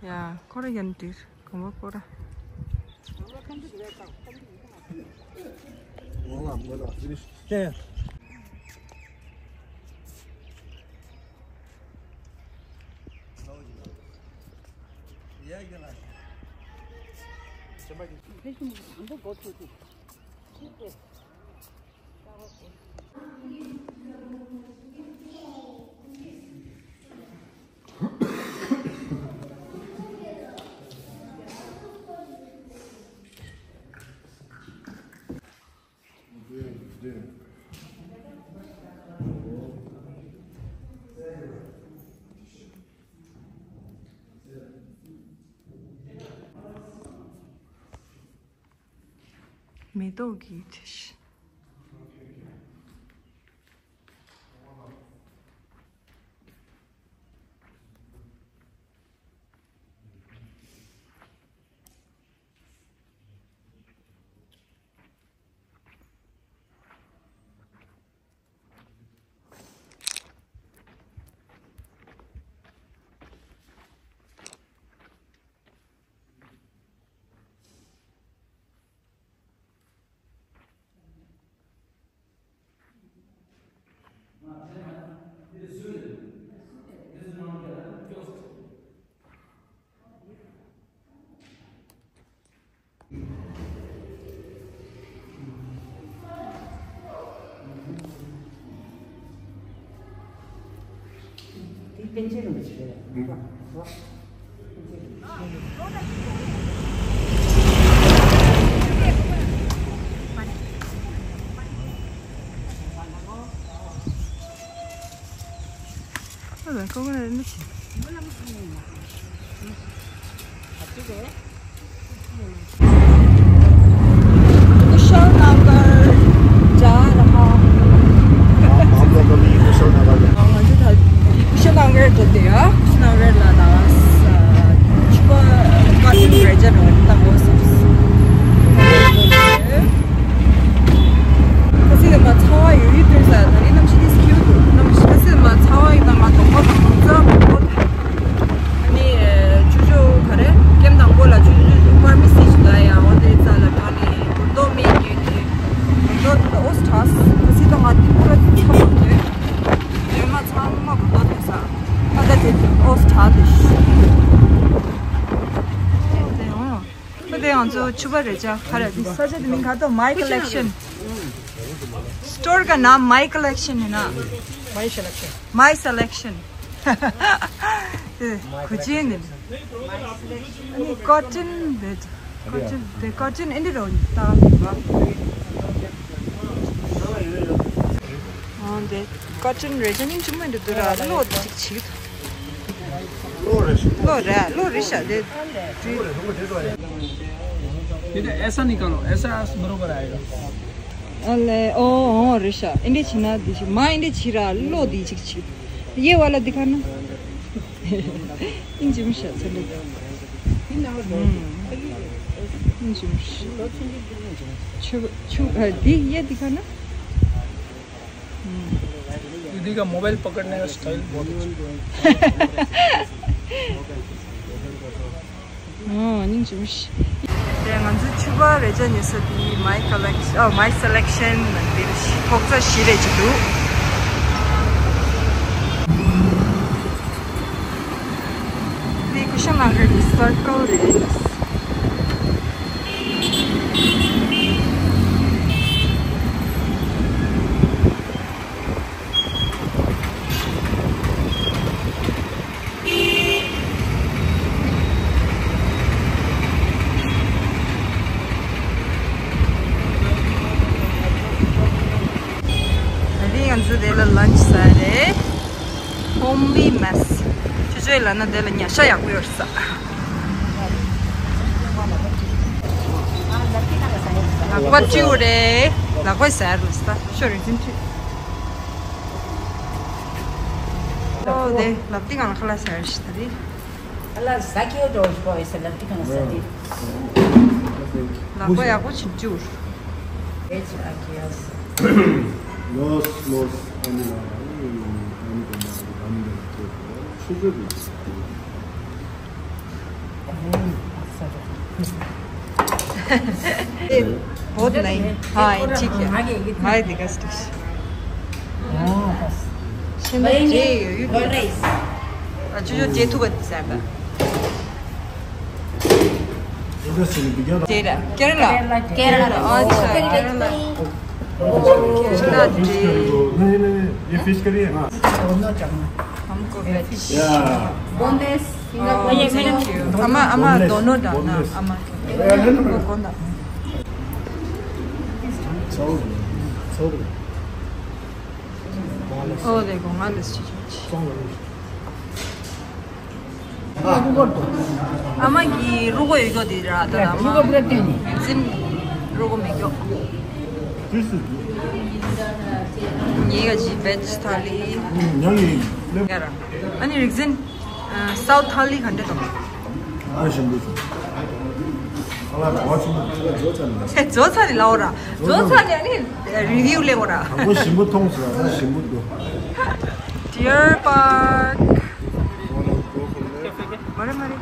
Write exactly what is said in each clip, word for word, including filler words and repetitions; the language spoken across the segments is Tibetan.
ཡ། ཁོ་ར་ཡན་ཏིར་གོམ་པ་ཁོ་ར། མེ་ཏོག་གི་ཁྲིད། ཨ་ལ་ཀོ་ཀོ་ནཊ་མི་ཤེས། ཀུ་ཤལ་ནགར་འདྲ་ར་ཧ། ང་ཚོ་ད་ཀུ་ཤལ་ནགར་འགྲོ་དེ་ཡ། ཀུ་ཤལ་ནགར་ལ་ད་ཕྱུ་པ་ཀར་ཊུན་རེ་ཅན་འོ་ད་འོ་སོང་། ཁ་སི་ལ་མ་ཚ་བ་ཡོད་ཡོད་དུས་ས་ད་རིང་གནམ་གཤིས་དེ་སྐྱིད་འདུག་གནམ་གཤིས་ཁ་སི་ལ་མ་ཚ་བ་ཡོད་ན་ང་དོག་པ་དང་ཙམ་མི་འདུག་ཨ་ནི་ཆུ་ཆུ་ག་རེ་ཀེམ་དང་པོ་ལ་ཆུ་ཆུ་ཕར་མི་སི་ཞིག་ལ་ཡང་འོ་དེ་རྩ་ལ་ད་ནི་གོ་རྟོགས་མེད་རྒྱུ་དེ་གོ་རྟོགས་དེ་ཨོ་སི་ཁྲག་ཁ་སི་དང་ང་དེ་པུ་ར་ཚ་བ་དེ་ཡོད་མ་ཚང་མ་གོ་རྟོགས་དེ་ས་ཨ་ད་དེ་ཨོ་སི་ཁྲག་དེ་ཤི་དེ་ཡོང་། ཁོ་དེ་ང་ཚོ་ཕྱུ་པ་རེ་ཅག་ག་རེ་འདི་ས་ཆ་དེ་མིང་ག་ཏོ་མའི་ཀོ་ལེག་ཤན། སི་ཊོར་ག་ནང་མའི་ཀོ་ལེག་ཤན་ཡིན་ན། མའི་སེ་ལེག་ཤན། མའི་སེ་ལེག་ཤན། དེ་གུ་ཅན་ནི། ཨ་ནི་ཀོ་ཊོན་དེ། ཀོ་ཊོན་དེ་ཀོ་ཊོན་ཨེ་འདི་རོ་ཏང་དེ་བ། འོ་དེ་ཀོ་ཊོན་རེ་ཅན་ནི་ཅི་མོ་འདི་དུ་ར་ལོ་ཅིག་ཅིག་ལོ་རེ་ལོ་རེ་ཤ་དེ། ये तो ऐसा निकालो, ऐसा बरोबर आएगा। अले ओ ओ रिशा इंडे छिना दिशि मा इंडे छिरा लो दी चिक चिक ये वाला दिखाना। इंजिम शा चले। हम्म। इंजिम शा। छु छु दी ये दिखाना। दीदी का मोबाइल पकड़ने का स्टाइल बहुत अच्छा है। ཨོ་སྙིང་རྗེ་མོ་ཞིག་དེ་ང་ཚོའི་ཕྱུ་པ་རེ་ཅག་ཉོས་ས་དེ་མའི་ཀོ་ལེག་ཤན། ཨོ་མའི་སེ་ལེག་ཤན་ལ་དེ་ཐོག་ཚད་བཞི་རེ་ཅིག་འདུག་དེ་ཀུ་ཤན་ལ་རེད། དེ་སར་ཀལ་རེད། ད་རིང་ང་ཚོ་དེ་ལ་ལན་ཆི་ཟ་རེད། ཧོམ་ལི་མེས། ཆུ་ཚོད་ལ་ན་དེ་ལ་ཉ་ཤ་ཡག་པོ་ཡོད་ས། ལག་པ་བཅུ་རེད། ལག་པ་ཟེར་མི་སྲིད་ད། ཤོ་རིན་ཆེན་བཅུ། ཨོ་དེ་ལབ་ཏི་གང་ཁ་ལ་ཟེར་ཞིག་ད་རེད། ལ་ཟ་ཁྱེར་འགྲོ་ཞིག་ཡོད་ཟེར་ལབ་ཀྱི་དང་ཟ་དེ། ལག་པ་ཡག་པོ་བྱིན་ཅུར། ཨེ་ཅི་ཨ་ཀི་ཡ་སི། ལོས་ལོས་ཨ་ནི་ལ་ཨ་ནི་ཨ་ནི་དེ་མ་ཨ་ནི་དེ་ཆུ་ཚོད་དེ། बहुत नहीं। हाँ, ठीक है। हाँ, ये दिखा स्टिक्स। हाँ, बस। शिमला जी, you know। आ, जो, जो जेतु का डिजाइन है। तेरा, केरला। केरला। अच्छा, केरला। केरला जी। नहीं, नहीं, नहीं, ये फिश करी है। हमको वेज। या। बोनलेस। Oh, thank you. अमा, अमा, दोनों डालना, अमा। Oh, देखो, ང་ལ་སྤྱི་ཆོག་ཅིག་ཨ་མ་གི་རུ་གོ་ཡོད་ཀྱོག་དེ་ར། ད་ཨ་མ་ཟིན་རུ་གོ་མེད་ཀྱོག་ངེད་ཀྱི་ཇི་བེ་ཇི་ཐ་ལི། ཡ་ར། ཨ་ནི་རིག་འཛིན། ཨ། སའུ་ཐ་ལི་ག་འདྲ་འདུག་ཨ་ཞིམ་པོ་ཞིམ། ཨ་ལ་ག་བ་ཆུང་མ་ཆུང་ལ་ཇོ་ཚ་ནི། ཧེ། ཇོ་ཚ་ནི་ལའོ་ར། ཇོ་ཚ་ནི་ཨ་ནི་རི་བིའུ་ལེ་བོ་ར། དང་པོ་ཞིམ་པོ་མཐོང་སོང་ཨ་ཞིམ་པོ་འདུག Deer Park. མ་རེད་མ་རེད།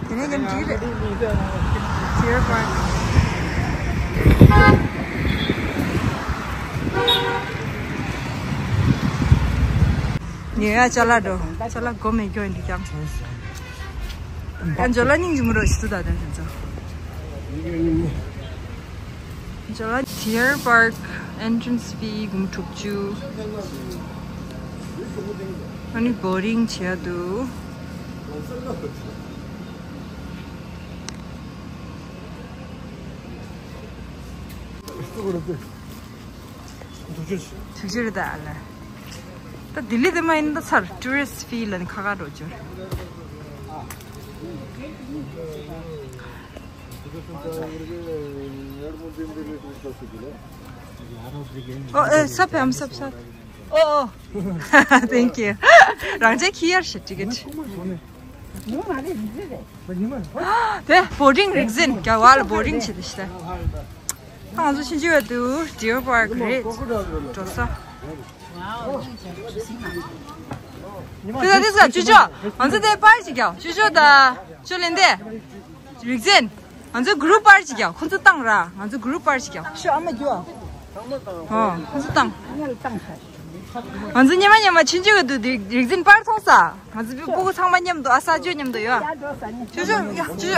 དེ་ནས་ཀྱང་འགྲིག་རེད། Deer Park. ཉེ་ཡ་ཅ་ལག་འགྲོ། ཅ་ལག་སྒོ་མེད་སྐྱོ་ཡིན་འདི་ཀྱང་། ཡང་འཇོ་ལ་སྙིང་རྗེ་མོ་རོ་ཞིག་ཏུ་ད་དོན་ཞིག་ཚོ། འཇོ་ལ་Deer Park entrance fee སྒོར་དྲུག་ཅུ། ཨ་ནི་བོ་ཊིང་བྱེད་ཡ་འདུག་དྲུག་ཅུ་རེད་ད་ཨ་ལ། ད་ལྡི་ལི་དེ་མ་ཡིན་ད་ཚར་tourist fee ལ་ནི་ཁ་ཁ་འགྲོ་རྒྱུ། ཨོ་ཨེ་སབ་ཕེམ་སབ་སབ། ཨོ་ཨོ། Thank you. རང་ཅག་ཁྱི་ཡར་ཞིག་ཊི་ཀེ་ཊི། དེ་བོ་ཊིང་རིག་འཛིན་རྒྱ་བ་ལ་བོ་ཊིང་བྱེད་དུ་ཤི་ད། ང་ཚོ་ཕྱིན་ཅི་བ་དུ་Deer Park རེད། འགྲོ་ས། དེ་ད་དེ་ས་ཅུ་ཅོ། ང་ཚོ་དེ་པར་ཅིག་རྒྱག་ཅུ་ཅོ་ད། ཅོ་ལེན་དེ། རིག་འཛིན། ང་ཚོ་གུ་རུབ་པར་ཅིག་རྒྱག་ཁོ་ཚོ་བཏང་ར། ང་ཚོ་གུ་རུབ་པར་ཅིག་རྒྱག་ཤོ་ཨ་མ་རྒྱུ་ཨ། ཨོ་ཁོ་ཚོ་བཏང་། ང་ཚོ་མཉམ་མ་མཉམ་མ་ཕྱིན་ཅི་བ་དུ་རིག་འཛིན་པར་མཐོང་ས། ང་ཚོ་སྤུ་གུ་ཚང་མ་མཉམ་དུ་ཨ་ས་ཅོ་མཉམ་དུ་ཡོད། ཅོ་ཅོ་ཡ་ཅོ་ཅོ།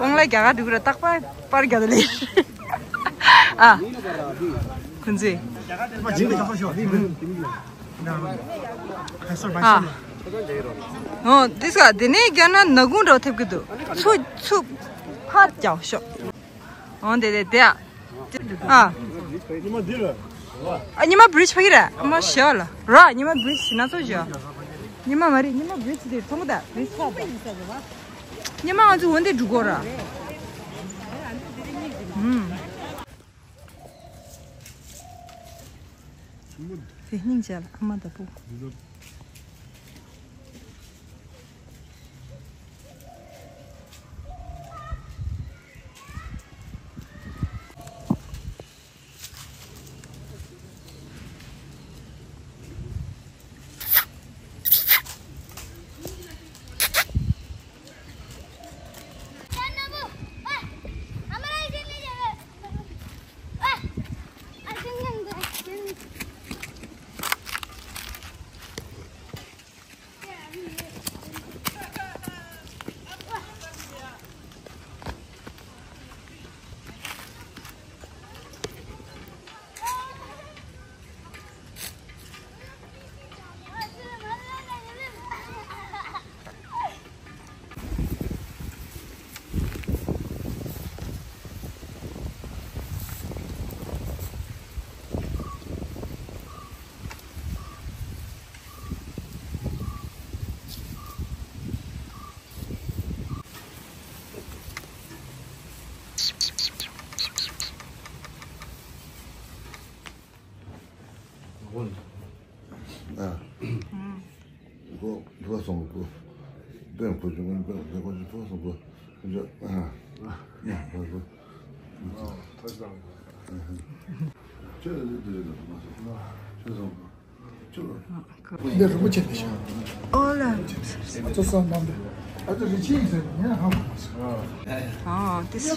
ཨོང་ལ་རྒྱ་གར་འགྲོ་གི་ར་རྟག་པར་པར་རྒྱག་ད་ལེ། ཨ། ཁོ་ཚོས། ཨ། ཨོ་དེ་ས་དེ་ནས་རྒྱ་ན་ནག་ཁུང་འདྲ་ཐེབས་ཀྱི་འདུག་ཚུ་ཚུ་ཕར་རྒྱག་ཤོག་ཨོ་དེ་དེ་དེ་ཨ། ཨ། ཉི་མ་འདི་རེད། ཨ་ཉི་མ་བྷི་རིཇ་ཕ་གི་རེད། ཨ་མ་ཞེ་བ་ལ་ར་ཉི་མ་བྷི་རིཇ་ཞིག་ན་ཚོ་ཞེ་བ། ཉི་མ་མ་རེད། ཉི་མ་བྷི་རིཇ་དེ་མཐོང་གི་ད་བྷི་རིཇ་ཚ་ད། ཉི་མ་ང་ཚོ་འོན་ཏེ་འགྲོ་གོ་ར། ཨུམ། དེ་སྙིང་རྗེ་ལ་ཨ་མ་ད་བུ། ཕུ་ཕུ་སོང་གོ། པེན་ཕུ་ཅུང་པེན་ཕུ་ཅུང་ཕུ་སོང་གོ། ཨ་ཡ་ཕུ་ཕུ། ཁྱོད་ལ་ལས་དེ་རེད་ལ་མ་སོང་། ཁྱོད་སོང་གོ། ཁྱོད་ལ། འདི་རིན་པོ་ཆེ་དེ་ཤ། ཨོ་ལ། ཨ་ཙི་སོང་མ་འདི། ཨ་ཙི་རི་ཆི་ཡིན་ཟེར་ངས་ཧ་གོ་མ་སོང་། ཨ་དེ་སུ།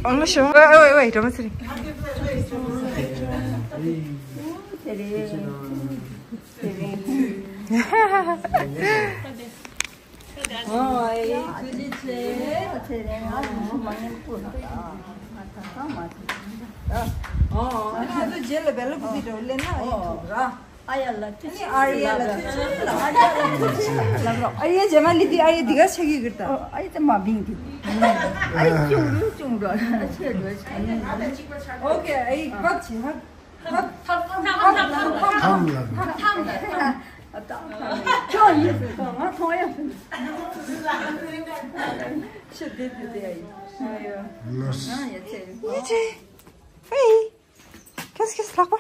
ཨང་ཤོ། ཨོ་ཨོ་ཨོ་རོ་མ་སི་རི། ཨོ་ཨེ་ཐུགས་རྗེ་ཆེ། ཨོ་ཨེ་ཐུགས་རྗེ་ཆེ། ཨེ་ཐུགས་རྗེ་ཆེ། ང་རང་ཚོ་མ་ཉན་པོ་ལ། ཨ་ད་ད་མ་ཐུག་ཨོ་ཨོ་ང་ཚོ་རྗེས་ལ་བེ་ལ་ཀུ་ཙི་འདྲ་བོ་ལེན་ན་ཨེ་ཐུག་ར། ཨ་ཡ་ལ་ཐུག་ཨ་ནི་ཨ་རི་ཡ་ལ་ཐུག་ཨ་རི་ཡ་ལ་ཐུག་ཨ་རི་ཡ་རྗེས་མ་ལི་ཏི་ཨ་རི་ཡ་འདི་ག་ཆགས་ཀྱི་གི་ད། ཨ་ཡ་ད་མ་བིང་གི། ཨ་ཡ་ཅུང་རུ་ཅུང་རུ་ཨ་ཆེ་རུ་ཨ་ཆེ། ཨོ་ཁེ་ཨ་ཡ་བབ་ཅི་ཧ། ཁམས་ལ། ཁྱོད་ཡིན་ཟེར་ད་ང་མཐོང་ཡ་ཟེར། ཤི་དེ་དེ་དེ་ཡ་ཡིན། ཨ་ཡ་ཡ་ཆེ། ཡེ་ཆེ། ཧེ། ཁེས་ཁེས་ལག་པ།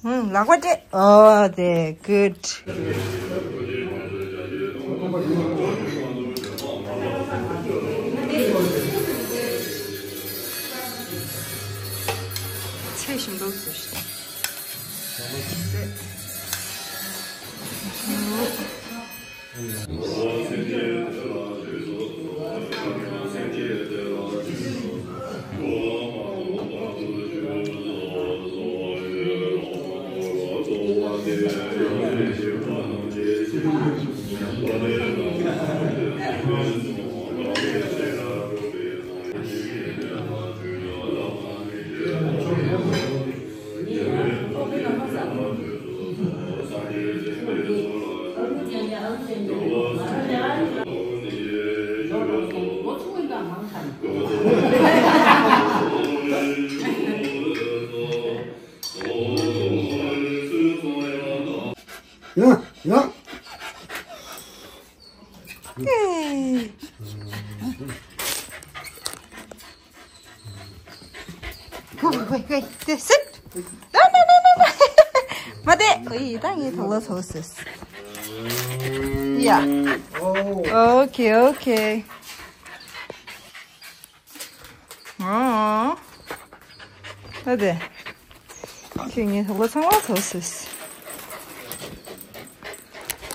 ཧུམ། ལག་པ་སྤྲད། ཨོ་དེ་གུཌ། ཚེ་ཞིམ་པོ་བཟོ་ཞིག་ཡ་ཡ། ཧོ་ཧོ་ཧོ། དེ་སིད། ན་ན་ན་ན་ན། མ་དེ། ཨོ་ཡི་ད་ངའི་ཐོག་ལ་ཐོག་སིས། ཡ། ཨོ་ཁེ་ཨོ་ཁེ། ཨོ། ཨ་དེ། ཁྱོད་ངའི་ཐོག་ལ་ཚང་མ་ཐོག་སིས།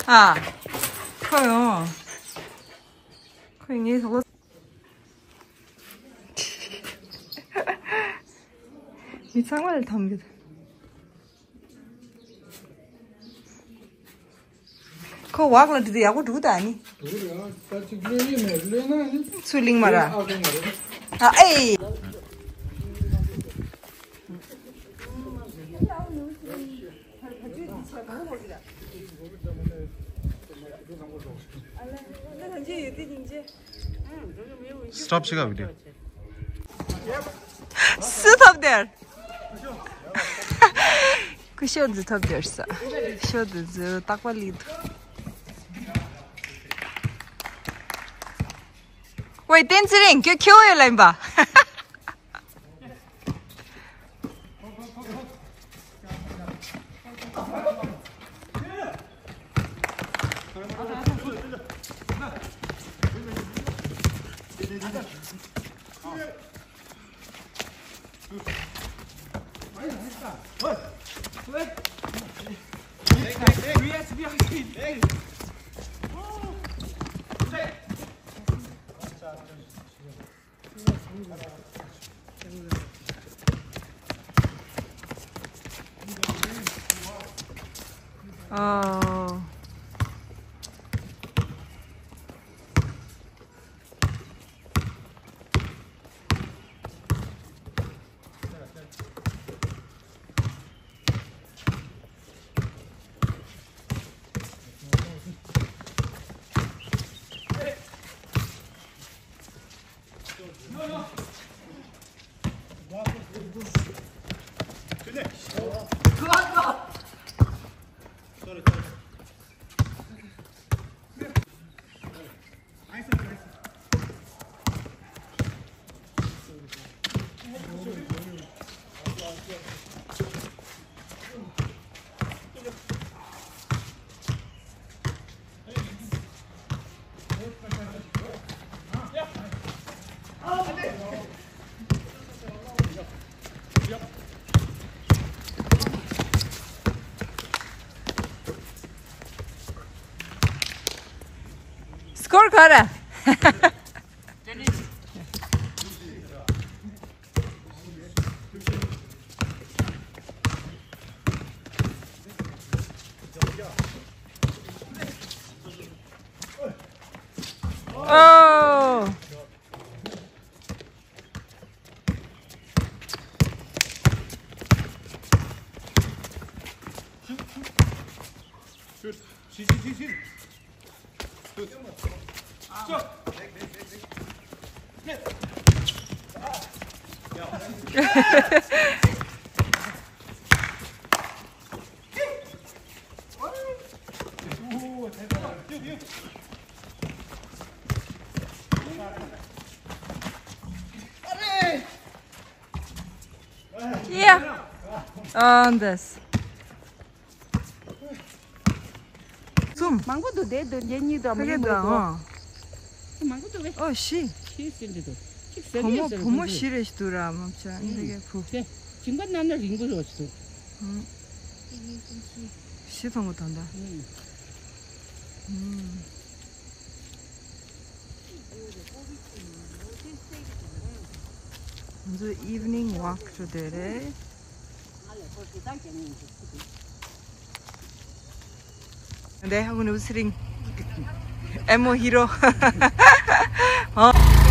ཨ། ཁོ་ཡོང་། ཁོས་ངའི་ཐོག་ལ། མི་ཚང་མ་ལ་འཐམ་གི་འདུག་ཁོ་འོག་ལ་འགྲོ་དུས་ཡག་པོ་འགྲོ་གི་འདུག་ཨ་ནི། འགྲོ་གི་རེད་ཨ། ད་ཅིག་གློད་ཡིན་མེད་གློད་ན་ནི། ཚུར་ལིང་མ་ར། ཨ་ཁུ་མ་རེད། ཨ་ཨེ། Stop བྱེད་ག་video། སུ་ཐོབ་དེར། ཁུ་ཤོ་འཛི་ཐོབ་དེར་ས། ཤོ་འཛི་འཛི་རྟག་པ་ལི་དུ། ཝེ་བསྟན་ཚེ་རིང་ཁྱོད་ཁྱེའུ་ཡོད་ལ་ཡིན་པ། ཨོ། Oh. Shoot. Shoot, shoot, shoot, shoot. Shoot. Stop. Yeah. On this. ཙུམ། མང་པོ་འདུག་དེ་འདུག་ངེད་གཉིས་དང་ཕ་མི་གི་མང་འདུག་པོ། ཨང་། མང་པོ་འདུག་པས། ཨོ་ཤི། ཤི་ཟིན་འདི་འདུག་ཅིག་ཟེར་བུ་མོ་ལས་ཟེར་བུ་མོ་བུ་ཤི་རེ་ཞིག་འདུག་ར་མ་བྱ་ཨ་འདི་གའི་བུ། དེ་ཞིང་པ་རྣམས་ན་རིང་པོ་རོ་ཞིག་འདུག་ཨང་། ཤི་ཚང་པོ་དང་ད། ཨང་། ང་ཚོ་evening walk འགྲོ་འདོད་རེད། འདི་ཧ་གོ་ནི་བུ་ཚེ་རིང་། ཨེ་མོ་ཧི་རོ། ཨོ།